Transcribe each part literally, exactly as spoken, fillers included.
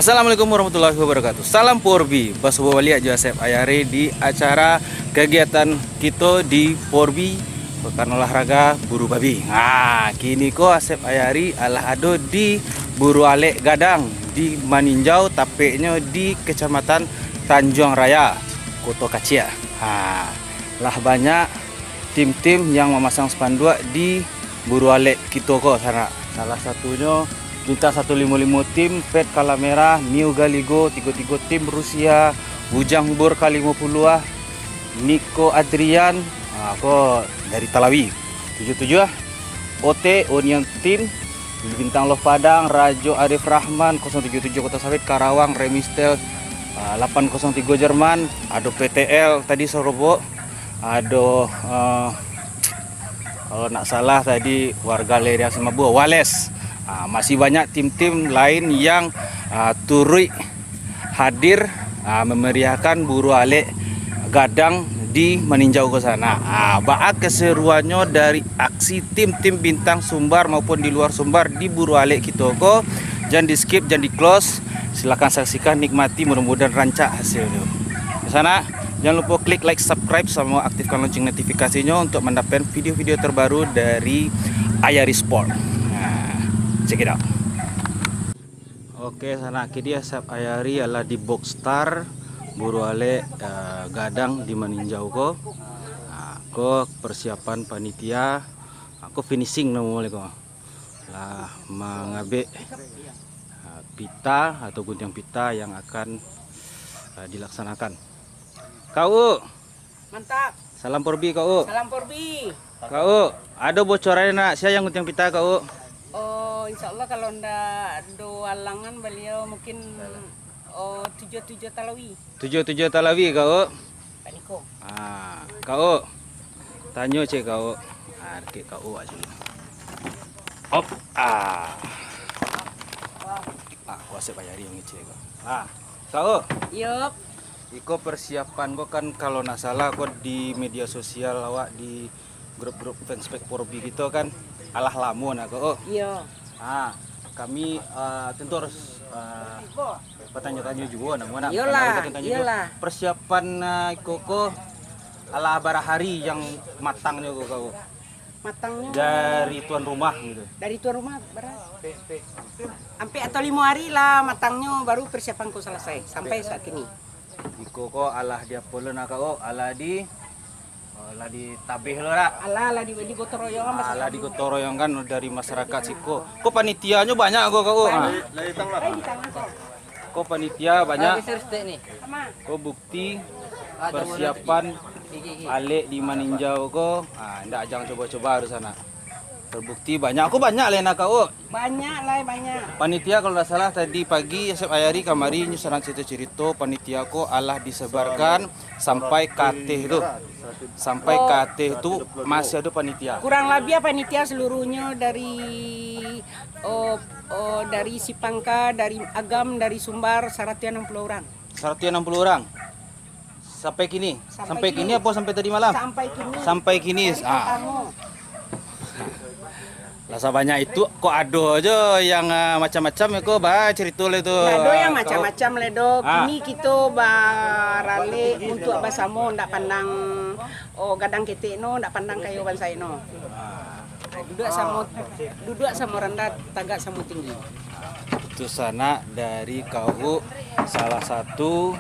Assalamualaikum warahmatullahi wabarakatuh. Salam Porbi. Basuo baliak jo Asep Ayari di acara kegiatan kito di Porbi, Pekan Olahraga Buru Babi. Ha, kini ko Asep Ayari alah ado di Buru Alek Gadang di Maninjau, tapeknyo di Kecamatan Tanjuang Raya, Koto Kaciak. Ha, lah banyak tim-tim yang mamasang spanduak di Buru Alek kito ko sanak. Salah satunyo Bintang satu limo limo tim, Pet Kala Merah, New Galigo, tigo tigo tim Rusia, Bujang Bor K limo puluah, Niko Adrian, ha, ko dari Talawi, tujuh tujuh ah, O T, Onion Team, Bintang Love Padang, Rajo Arif Rahman, kosong tujuh tujuh Kota Sawit, Karawang, Remistel, ah, delapan kosong tigo Jerman, ado P T L tadi Sorobok, ado, eh, kalau nak salah tadi warga Leria Simabua, Wales. Ah, masih banyak tim-tim lain yang, ah, turuik hadir, ah, memeriahkan Buru Alek Gadang di Maninjau ko sanak. Ah, baa keseruannyo dari aksi tim-tim Bintang Sumbar maupun di luar Sumbar di Buru Alek kito ko? Jan di-skip, jan di-close. Silakan saksikan, nikmati, mudah-mudahan rancak hasilnyo. Di sanak, jangan lupa klik like, subscribe, sama aktifkan lonceng notifikasinyo untuk mendapatkan video-video terbaru dari Ayari Sport. Nah, check it out. Oke, sanak, kini Asep Ayari alah di Box Star, Buru Alek, eh, Gadang di Maninjau ko. Nah, ko persiapan panitia, nah, ko finishing namo ko. Lah mangabek, eh, pita atau guntiang pita yang akan, eh, dilaksanakan. Kau Mantap. Salam Porbi, Kak U. Salam Porbi. Kak U, ado bocoran nak, sia yang guntiang pita, Kak U? Oh, insya Allah kalau ndak ado alangan baliau mungkin, oh, tujuh tujuh Talawi. Tujuh tujuh Talawi, Kak U. Pak Niko. Ah, Kak U. Tanyo cek Kak U. Ah, dekek Kak U aja. Op. Ah. Ah, kuasa bayari yang ngecek, Kak. Ah, Kak U. Yup. Iko persiapan ko kan, kalau nak salah ko di media sosial awak, di grup-grup fanspage Porbi kito kan, alah lamo nak ko. Iyo. Ha, kami, eh, tentu harus, eh, batanyo-tanyo juo nak, nak. Iyolah, iyolah. Persiapan, eh, iko ko alah bara hari yang matangnyo ko, ko? Matangnyo dari tuan rumah gitu. Dari tuan rumah bara? Ampek atau limo hari lah matangnyo, baru persiapan ko salasai sampai saat kini. Iko ko alah di apo lo nak ko, alah di, oh, alah di tabeh lo nak. Alah, alah di, di gotong royong kan. Alah di gotong royong kan dari masyarakat siko. Ko panitianyo banyak ko, ko? Banyak. Ah. Lah di tangah. Eh, di tangah ko. Ko panitia banyak. Ah, geser stek ni. Sama. Ko bukti persiapan alek di Maninjau ko, ah, ndak, jangan coba-coba harus anak. Terbukti banyak. Ko banyak lah nak ko. Banyak lah, banyak. Panitia kalau ndak salah tadi pagi, Asep Ayari kamari nyo sanak cerito-cerito, panitia ko alah disebarkan sampai ka ateh tu. Sampai ka ateh tu masih ado panitia. Kurang labiah panitia seluruhnyo dari, oh, oh, dari Sipangka, dari Agam, dari Sumbar, saratuih anam puluah urang. Saratuih anam puluah urang. Sampai kini? Sampai kini. Sampai kini apo sampai tadi malam? Sampai kini. Sampai kini. Ah. Lah sabanyak itu, kok ado aja yang, ah, macam-macam ya, kok, ba, cerita lah tu. Lah, ado yang macam-macam lah, do. Ah. Kini kito baralek untuak basamo, ndak pandang, oh, gadang ketek no, ndak pandang kayo bansaik no. Ah. Duduak samo, duduak samo randah, tagak samo tinggi. Itu sanak dari Kak U, salah satu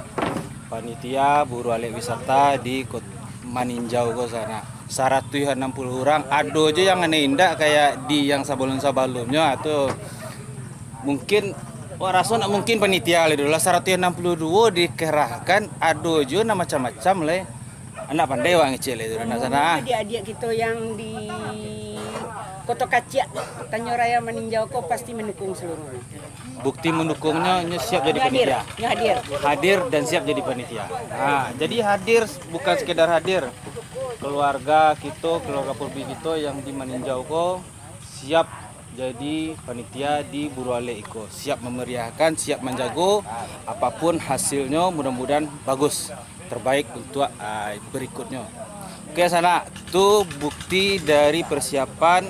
panitia Buru Alek Wisata di Kot-, Maninjau ko sanak. Saratuih anam puluah urang, ado jo yang aneh indak kayak di yang sabalum-sabalumnyo, ah, tu mungkin, wak raso ndak mungkin panitia lai dulu lah, saratuih anam puluah duo dikerahkan, ado jo nan macam-macam lai. Anak pandai wak ngecek lai tu, anak sanak. Adiak-adiak kito yang di Koto Kaciak, Tanjuang Raya Maninjau ko pasti mendukung seluruhnya. Bukti mendukungnyo, nyo siap jadi panitia. Nyo hadir. Hadir dan siap jadi panitia. Ha, jadi hadir bukan sekedar hadir. Keluarga kito, keluarga Porbi kito yang di Maninjau ko siap jadi panitia di Buru Alek iko, siap memeriahkan, siap manjago, apapun hasilnyo mudah-mudahan bagus, terbaik untuk, ah, berikutnyo. Oke, sanak, tu bukti dari persiapan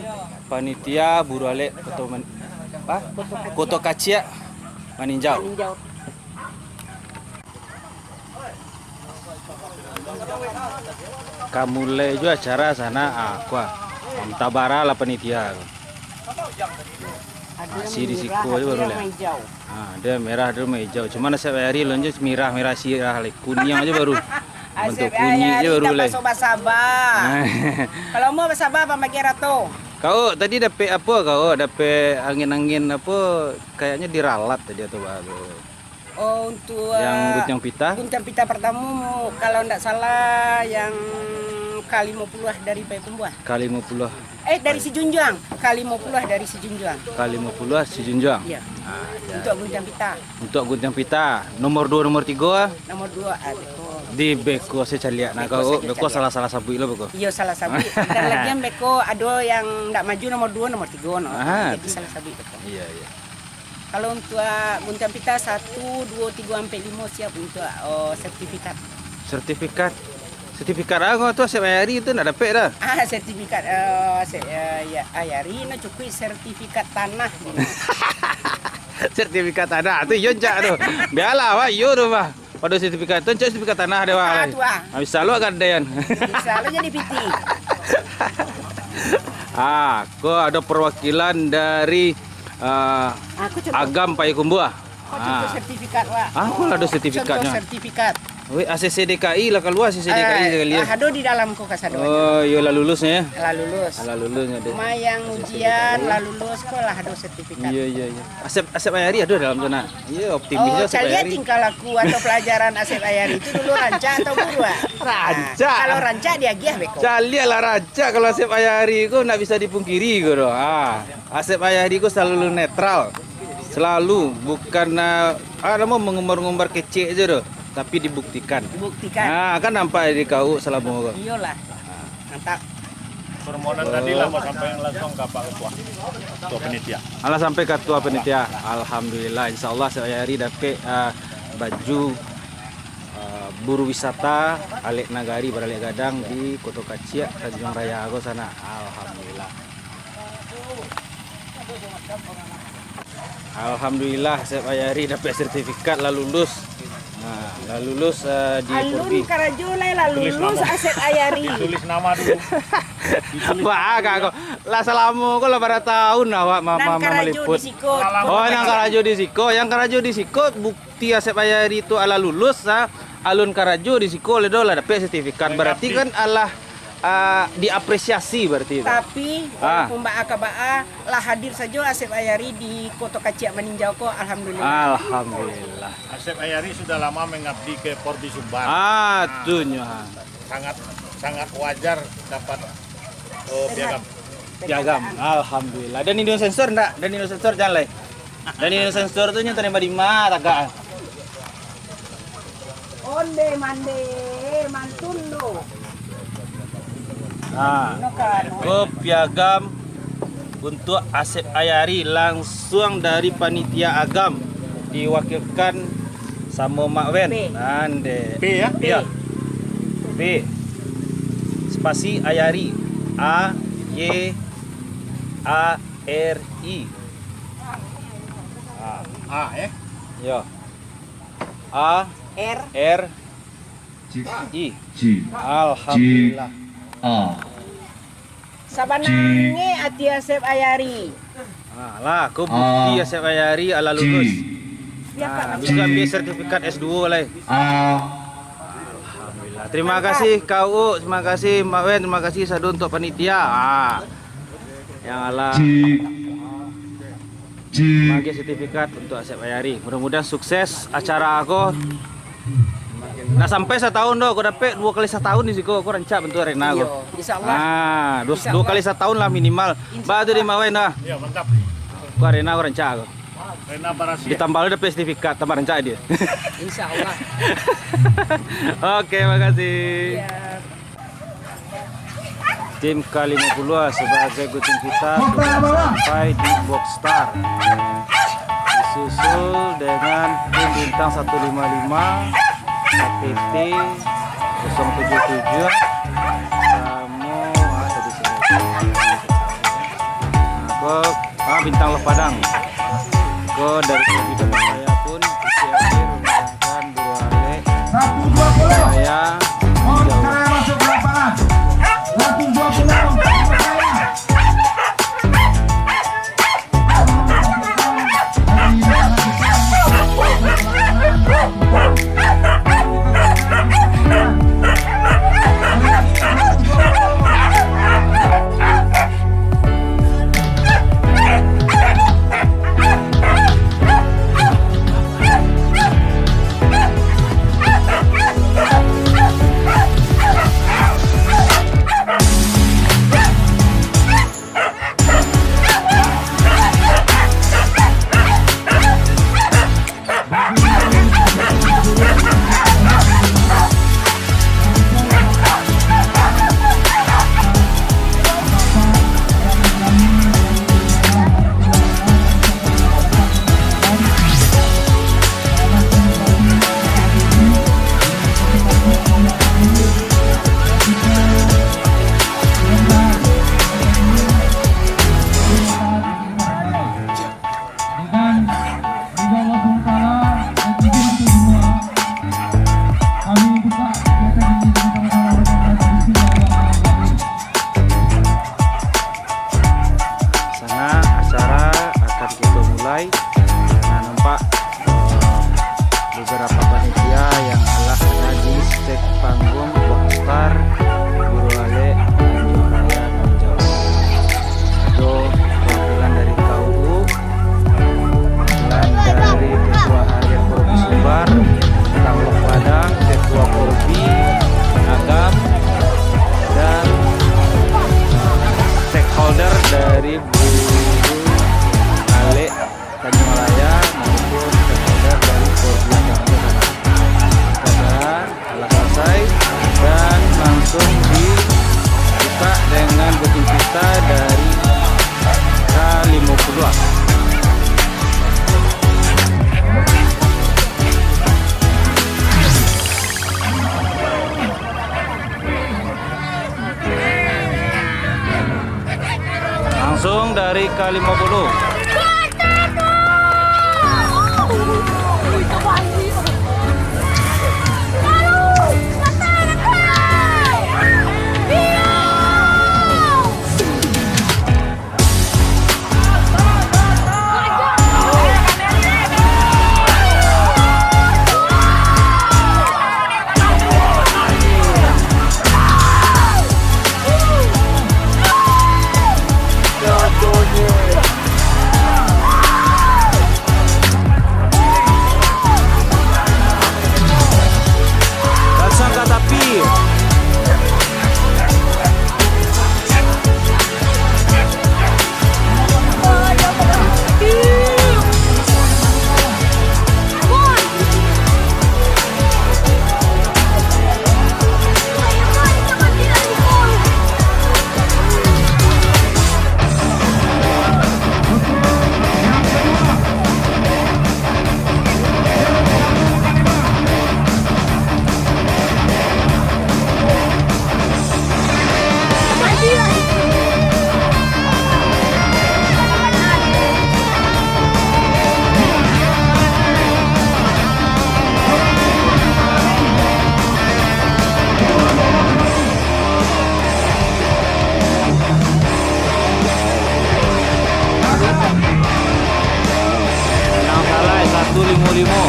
panitia Buru Alek Koto Men-, apa? Koto Kaciak Maninjau. Maninjau. Ka mulai jo acara sanak, ah, kuah. Mantaba lah panitia. Ado yang merah, ado yang maijau. Ah, ado yang merah, ado yang maijau. Cuman Asep Ayari alun jo merah, merah sirah lai. Kuniang ajo baru. Bantuak kunyik ajo baru lai. Asep Ayari tak basaba-saba. Kalau mau basaba, Bang Bagi Rato. Kau tadi dapek apo kau? Dapek angin-angin apo? Kayaknyo diralat tadi atau apo? Oh, untuk, yang, eh, guntiang pita? Guntiang pita partamo, kalau ndak salah, yang K limo puluah dari Payakumbuah. K limo puluah. Eh, dari Sijunjuang. K limo puluah dari Sijunjuang. K limo puluah Sijunjuang. Iya. Ah, iya. Untuk guntiang pita. Untuk guntiang pita, nomor duo, nomor tigo, ah? Nomor duo, ah, beko. Di beko se caliak nah. Beko kau, sajo beko caliak. Salah-salah sabuik lo beko. Iyo, salah sabuik. Dan lagian beko ado yang ndak maju nomor duo, nomor tigo no. Ah, jadi salah sabuik beko. Iya, iya. Kalau untuak guntiang pita satu, duo, tigo, ampek, limo siap untuak, oh, sertifikat. Sertifikat? Sertifikat apo tu, Asep Ayari tu ndak dapek dah? Ah, sertifikat, eh, se-, eh, ya, Ayari no cukuik sertifikat tanah. Sertifikat tanah tu iyo, Cak, tu. Bialah, Pak, iyo tu, Pak. Pado sertifikat tu, Cak, sertifikat tanah deh, Pak. Ah, tu, ah. Ah, bisa lo gadaian. Bisa lo jadi piti. Ah, ko ado perwakilan dari, ah, Agam Payakumbuah. Ko contoh sertifikat, Wak. Ah, ko lah ado sertifikatnyo. Contoh sertifikat. Weh, A C C D K I lah kalua, A C C D K I. Eh, sekali, lah ado di dalam ko kasadonyo. Oh, iyo lah lulusnyo, yo? Lah lulus. Lah lulusnyo deh. Mayang ujian, lah lulus, ko lah ado sertifikat. Iyo, iyo, iyo. Asep, Asep Ayari ado dalam tu, nah. Iyo, optimis. Oh, caliak tingkah laku atau pelajaran Asep Ayari tu dulu rancak atau buruak? Rancak. Nah, kalau rancak diagiah beko. Caliak lah rancak kalau Asep Ayari ko ndak bisa dipungkiri ko doh. Ah. Asep Ayari ko salalu netral, salalu bukan, ah, ah, namo, mangumbar-ngumbar kecek se doh, tapi dibuktikan. Dibuktikan. Ah, kan nampak di kau salamo ko. Iyolah. Mantap. Permohonan tadi lah mau sampai langsung ka Pak Ketua, Ketua Panitia. Alah sampai ka Ketua Panitia. Alhamdulillah, insyaallah Asep Ayari dapek, ah, baju, ah, buru wisata, alek nagari baralek gadang di Koto Kaciak, Tanjuang Raya ko sanak. Alhamdulillah. Alhamdulillah, Asep Ayari dapek sertifikat lah lulus. Nah, lah lulus, eh, di Alun Polri. Karajo lai lah lulus nama. Asep Ayari. Ditulis nama dulu. Wah, agak kok. Lah salamo ko lah bara tahun awak ma-, ma-, ma-, maliput. Nan karajo di siko. Oh, nan karajo di siko. Yang karajo di siko buk-, Ti Asep Ayari tu alah lulus, ah, alun karajo di siko lai doh, lah dapek sertifikat. Berarti kan alah, ah, diapresiasi berarti tu. Tapi, ah, walaupun baa ka baa, lah hadir sajo Asep Ayari di Koto Kaciak Maninjau ko, alhamdulillah. Alhamdulillah. Asep Ayari sudah lama mengabdi ke Polri Sumbar. Ah, nah, tu nyo, ha. Sangat, sangat wajar dapat, eh, piagam. Piagam, alhamdulillah. Dan Indo Sensor ndak? Dan Indo Sensor jan lai. Dan Indo Sensor tu nyo tarimo di ma tagak. Onde mande mantun lo. Nah, ko piagam untuak Asep Ayari langsuang dari panitia Agam, diwakilkan samo Mak Wen. P. Nande. P, ya? Iya. P. Spasi Ayari. A Y A R I. A. A, eh? Yo. A R. R I. C. Alhamdulillah. A. Sabanangnyo ati Asep Ayari. Nah, lah, ko bukti Asep Ayari alah lulus. Nah, bisa ambil sertifikat S dua lai. A. Alhamdulillah. Terima kasih, Kak Uuk. Terima kasih, Mak Wen. Terima kasih, Sado, untuk panitia. Ah. Yang alah C. C. Magiah sertifikat untuk Asep Ayari. Mudah-mudahan sukses acara ko. Ndak sampai satahun doh, ko dapek duo kali satahun di siko, ko rancak bantuak arena ko. Iyo, insyaallah. Ah, duo, insyaallah. Duo kali satahun lah minimal. Insyaallah. Ba tu di Mak Wen dah. Iyo, mantap. Ko arena ko rancak ko. Arena barasiah. Ditambah lo dapek sertifikat, tambah rancak dio. Insyaallah. Oke, makasih. Iya. Tim K limo puluah sebagai gunting pita sudah sampai di box start. Disusul dengan tim Bintang satu lima lima, K T T kosong tujuh tujuh, samo, ah, tadi sini. Nah, ko, ah, Bintang Loh Padang. Ko dari tadi kan saya Dan langsung dibuka dengan booking visa dari K lima puluh. Langsung dari K lima puluh. Langsung ka tapi. Menang salai satu limo limo.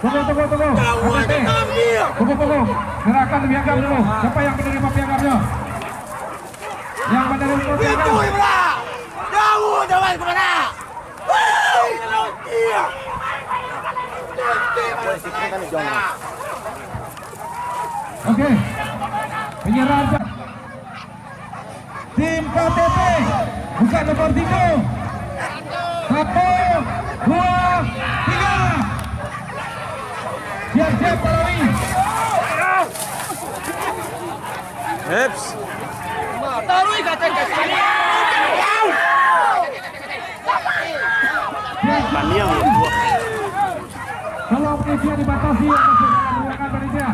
Tunggu, tunggu, tunggu. Tunggu, tunggu. Gerakan piagam dulu. Siapa yang menerima piagamnya? Yang menerima piagam. Jauh, jauh, kemana? Oke. Penyerahan. Tim K T P, buka nomor tiga. Satu, dua, tiga. Siap-siap, Parawi. Eps. Taruh ikan tangkai. Paniang. Tolong panitia dibatasi yang masuk dalam ruangan panitia.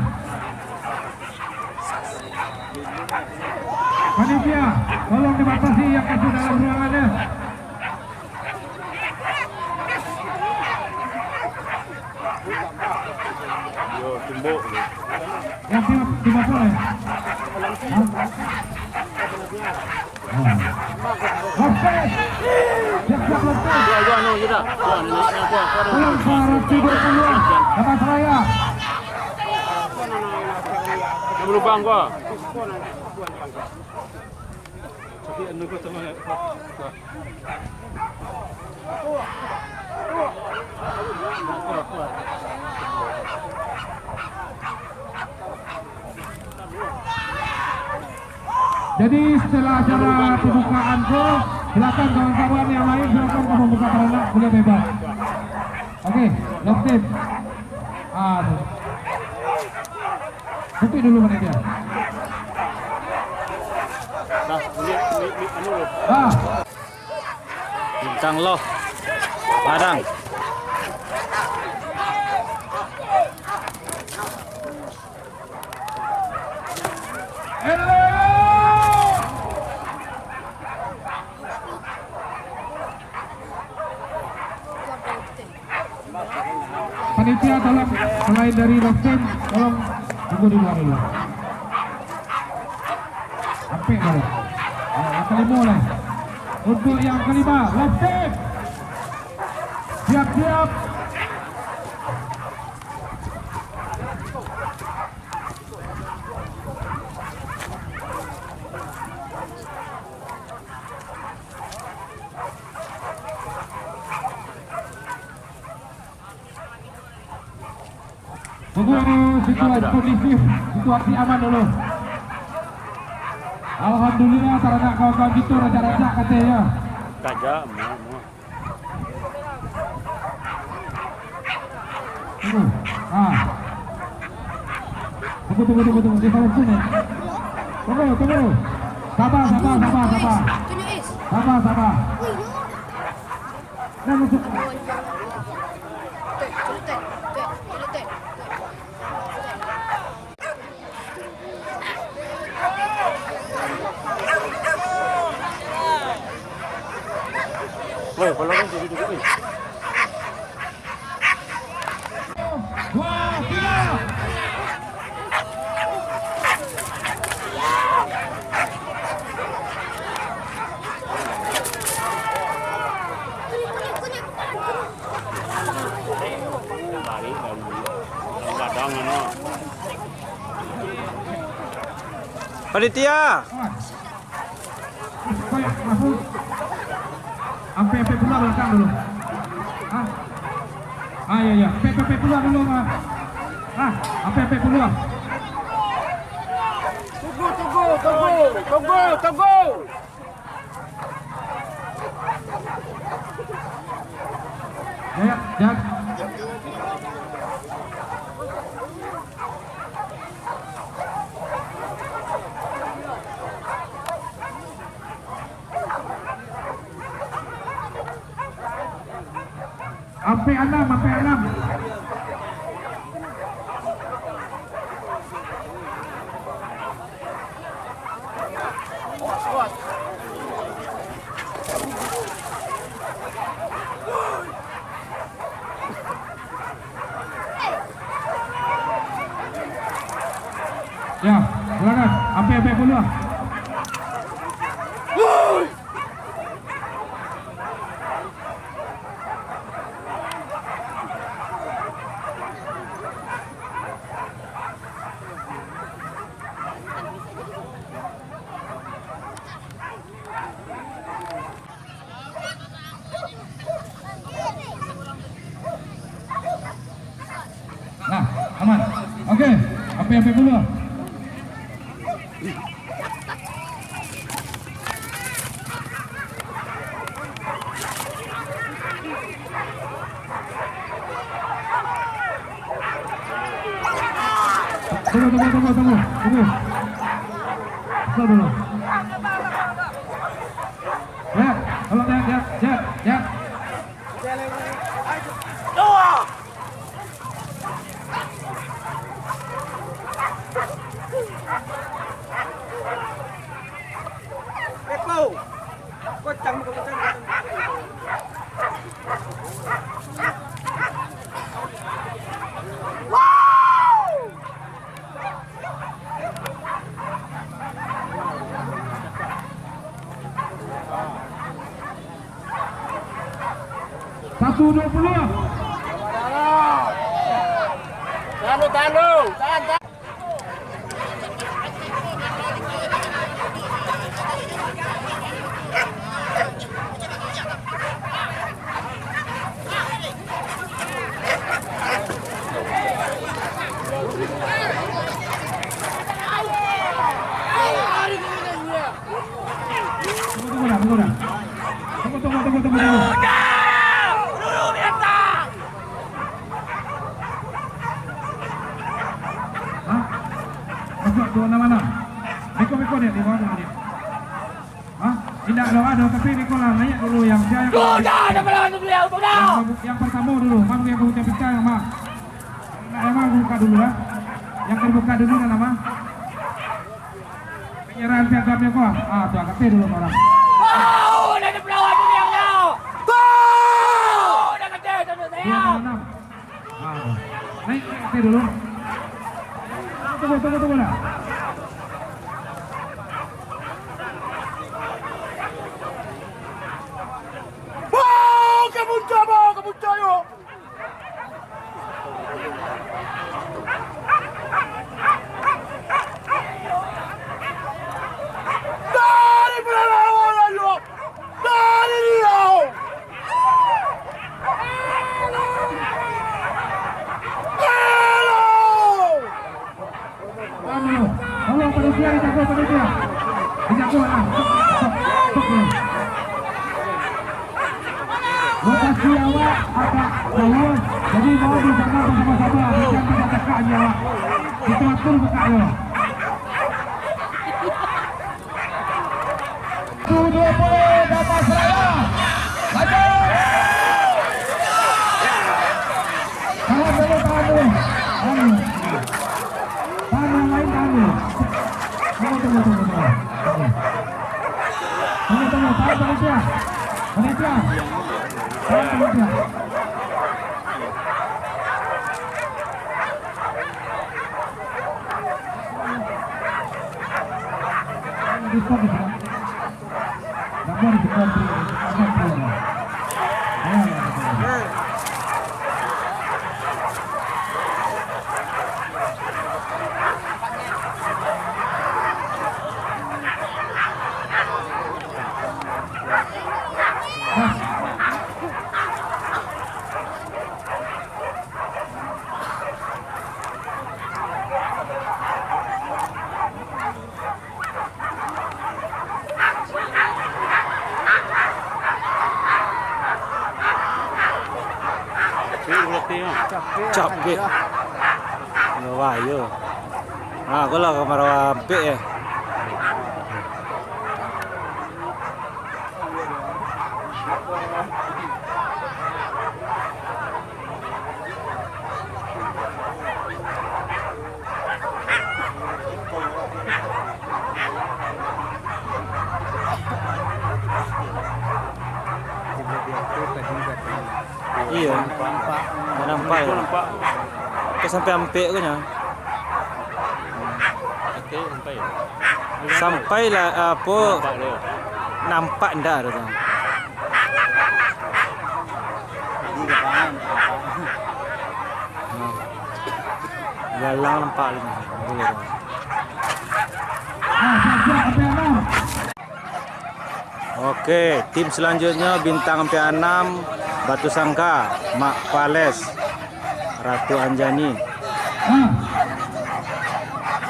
Panitia, tolong dibatasi yang masuk dalam ruangan ya. Yo, tumbuk. Yang tim, tim apa ya? Hah? Oh. Offside. Siap-siap offside. Yo, yo, anu, yo dah. Yo, anu, anu, anu, anu. Tolong para tidur keluar. Dapat seraya. Yang berlubang gua. Jadi, setelah acara pembukaan ko, silakan kawan-kawan yang lain, silakan kamu buka baranak, boleh bebas. Oke, Oke. Ah, tu. Buka dulu mana dia. Nah, ini, ini, ini, anu. Ah. Bintang Loh. Padang. Panitia, tolong, selain dari Loftin, tolong tunggu di luar dulu. Ampek baru. Ah, yang kelima lah. Untuk yang kelima, Loftin. Siap-siap. Tunggu situasi kondusif, situasi aman dulu. Alhamdulillah, taranak kawan-kawan kito rancak-rancak katonyo. Kajak, muah, muah. Tunggu. Ah. Tunggu, tunggu, tunggu, tunggu. Dia salah sini. Tunggu, tunggu. Sabar, sabar, sabar, sabar. Tunjuk, Is. Sabar, sabar. Wih, yo. Dah masuk. Tek, celutek, tek, celutek, tek. Woi, kalau kan jadi dulu ni. Wah, gila. Panitia. Ampek-ampek pulo balakang dulu. Ah. Ah, iya, iya. Ampek-ampek pulo dulu, ah. Ah, ampek-ampek pulo. Tunggu, tunggu, tunggu, tunggu, tunggu. Ya, ya, ya. Ampek anam, ampek anam. Ya, silakan. Ampek-ampek pulo. Nah, aman. Oke, ampek-ampek pulo. Tunggu, tunggu, tunggu, tunggu, tunggu. Stop dulu. Ya, tolong ya, ya, ya, ya. Satu dua puluh. Tahan, tahan, tahan. Tunggu, tunggu, tunggu, tunggu. Tunggu, tunggu, tunggu, tunggu, tunggu. Dua nama lah. Beko-beko dia, di bawah dia. Hah? Indak doa doh, tapi beko lah, naiak dulu yang, yang, Sudah, dah melawan beliau, sudah. Yang, yang pertama dulu, mana yang kamu capitkan, Mak? Nak yang mana buka dulu, ya? Yang terbuka dulu, nama? Penyerahan piagamnya, kok? Ah, tu, angkat dulu, orang. Wow, dah ada melawan beliau, dah. Wow, dah kata, tunduk saya. Dua nama. Ah, naik, naik dulu. Tunggu, tunggu, tunggu lah. Wow, ka puncak, bang, ka puncak, yo. Dari Pelalawan, yo. Dari Riau. Hello. Anu, tolong panitia dijago, panitia. Dijago, ah. Lokasi awak agak jauh, jadi mohon di sana bersama-sama. Jangan terdekat je awak. Kita atur dekat je. Satu dua puluh, Damas Raya. Maju. Tahan dulu, tahan dulu. Tahan dulu. Tahan yang lain, tahan dulu. Tunggu, tunggu, tunggu, tunggu. Tunggu, tunggu, tahan panitia. Panitia. Tahan panitia. Capek. Yo, bahayo. Ha, ko lah kamar ampek, eh. Iyo. Nampak. Nampak. Ko sampai ampek ko nyo. Sampai lah, apo, nampak ndak ado tu. Galang nampak tu. Oke, tim selanjutnya Bintang P enam, Batu Sangka, Mak Pales, Ratu Anjani. Ah.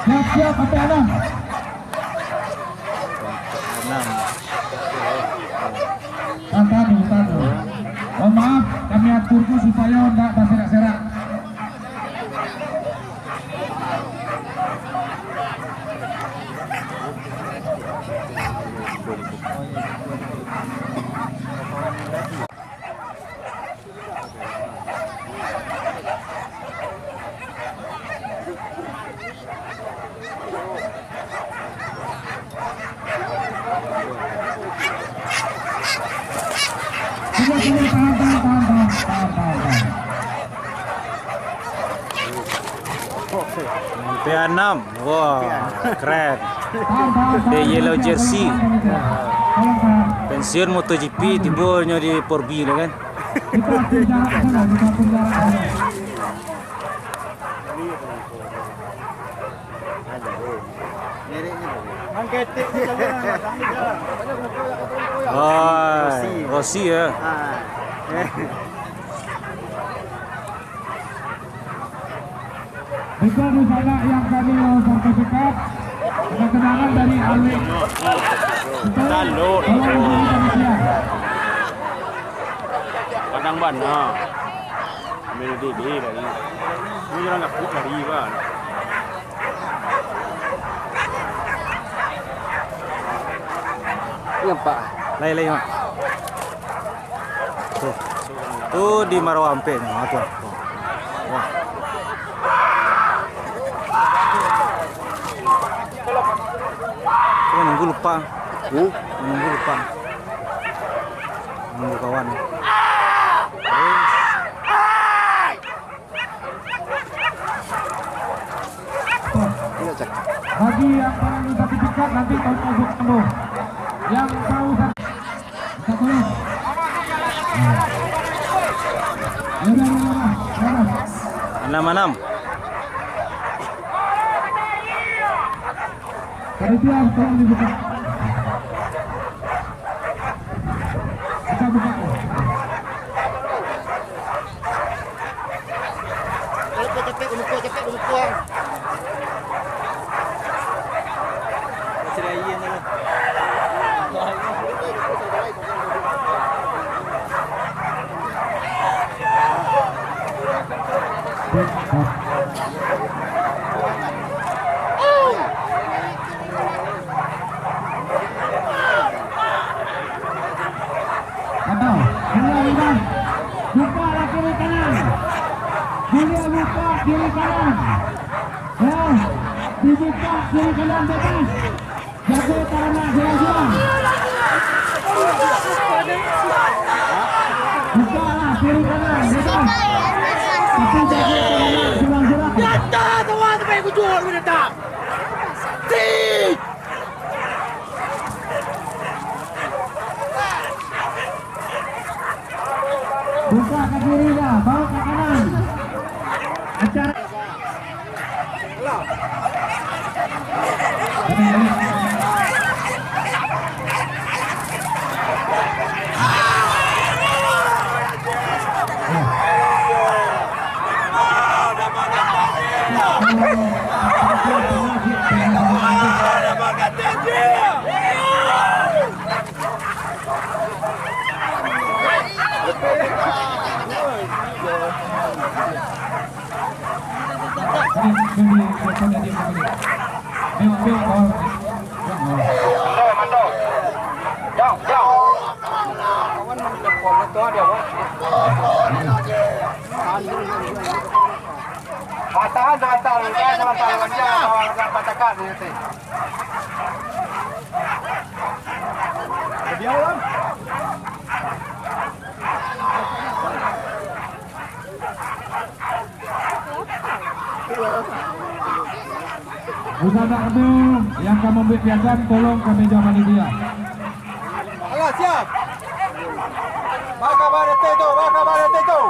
Siap-siap, P enam. P enam. Tahan dulu, tahan dulu. Mohon maaf, kami atur tu supayo ndak baserak-serak. Tahan, tahan, tahan, tahan, tahan, tahan, tahan. P enam. Wah, keren. The yellow jersey. Pensiun MotoGP, tibo nyo di Porbi tu kan. Oh, Rossi ya. Bukan di sana yang kami mau sertifikat, keterangan dari ahli. Lalu. Tolong hubungi panitia. Padang bana. Ambil dede tadi. Ini orang gapuk tadi, Bang. Nampak. Lai, lai, Mak. Tu. Tu di Marawa Ampek ni, ha, tu. Wah. Tu nunggu lupa. Hmm? Nunggu lupa. Nunggu kawan. Bagi yang perlu sertifikat, nanti tahun masuk penuh. Yang perlu sertifikat, minta tolong. Nah. Ya udah, ya udah, ya udah. Enam enam. Panitia, tolong dibuka. Buka, buka. Kalau kau capek, kau mukul, capek, kau mukul, ah. Masih lain lah. Atau, buka, buka. Buka lah kiri kanan. Buka, buka kiri kanan. Ya, dibuka kiri kanan bebas. Jago taranak surang-surang. Buka lah kiri kanan bebas. Tapi jago taranak surang-surang. Di atas, awas sampai ujung, aku datang. Tik! Buka ka kiri lah, bawa ka kanan. Acara. Tahan sabanta, tahan sabanta, lawan dia, lawan dia, pacakak dia tu. Diam, Bang. Usaha tu yang ka mambuek piagam, tolong ka meja panitia. Alah, siap. Baka barete tu, baka barete tu.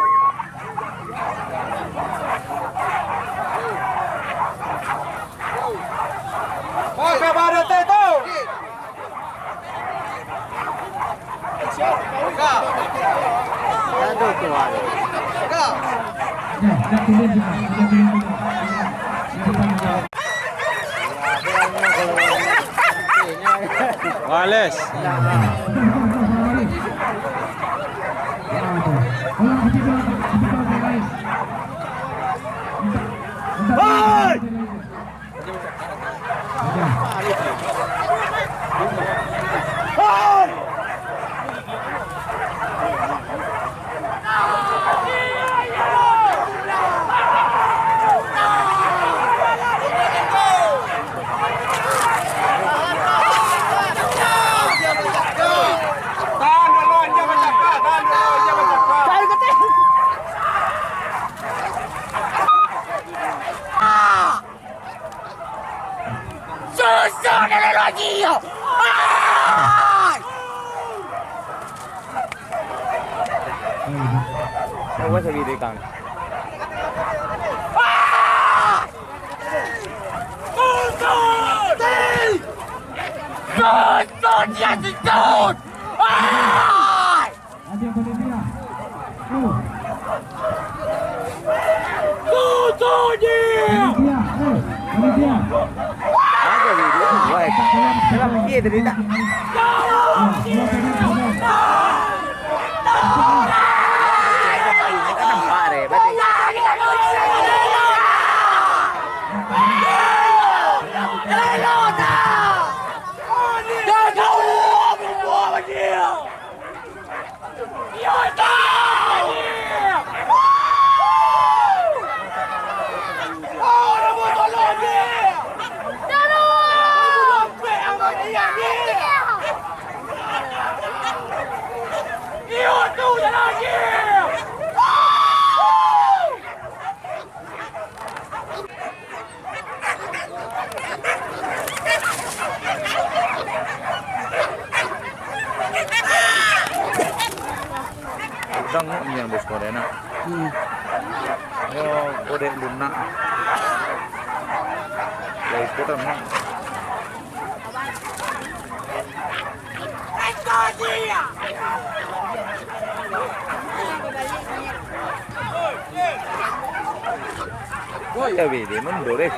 Baka barete tu. Wales. Hei! Susu teknologi yo. Ai! Susu! Susu dia sikut! Ai! Ada panitia. Oh. Tutup dia! Panitia, eh, panitia. Ada video, woi. Dalam dia tadi tak? Ya, dua panitia. Nampak deh, berarti. Yo, kodek lunak. Lai ikutan, ha. Woi, ya, bede mundur, eh.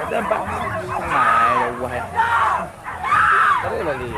Ada empat. Nah, ya Allah, ya. Tarik lagi.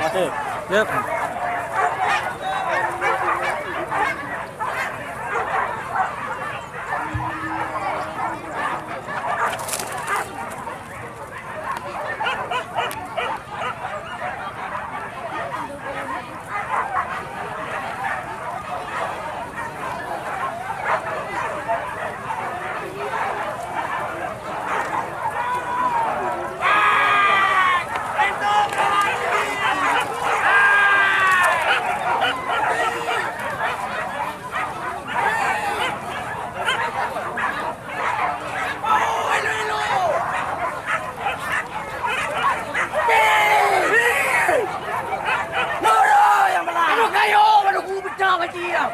Oke. Yep. Nurul yang menang. Kamu kayo, baru ku pecah bagi dia.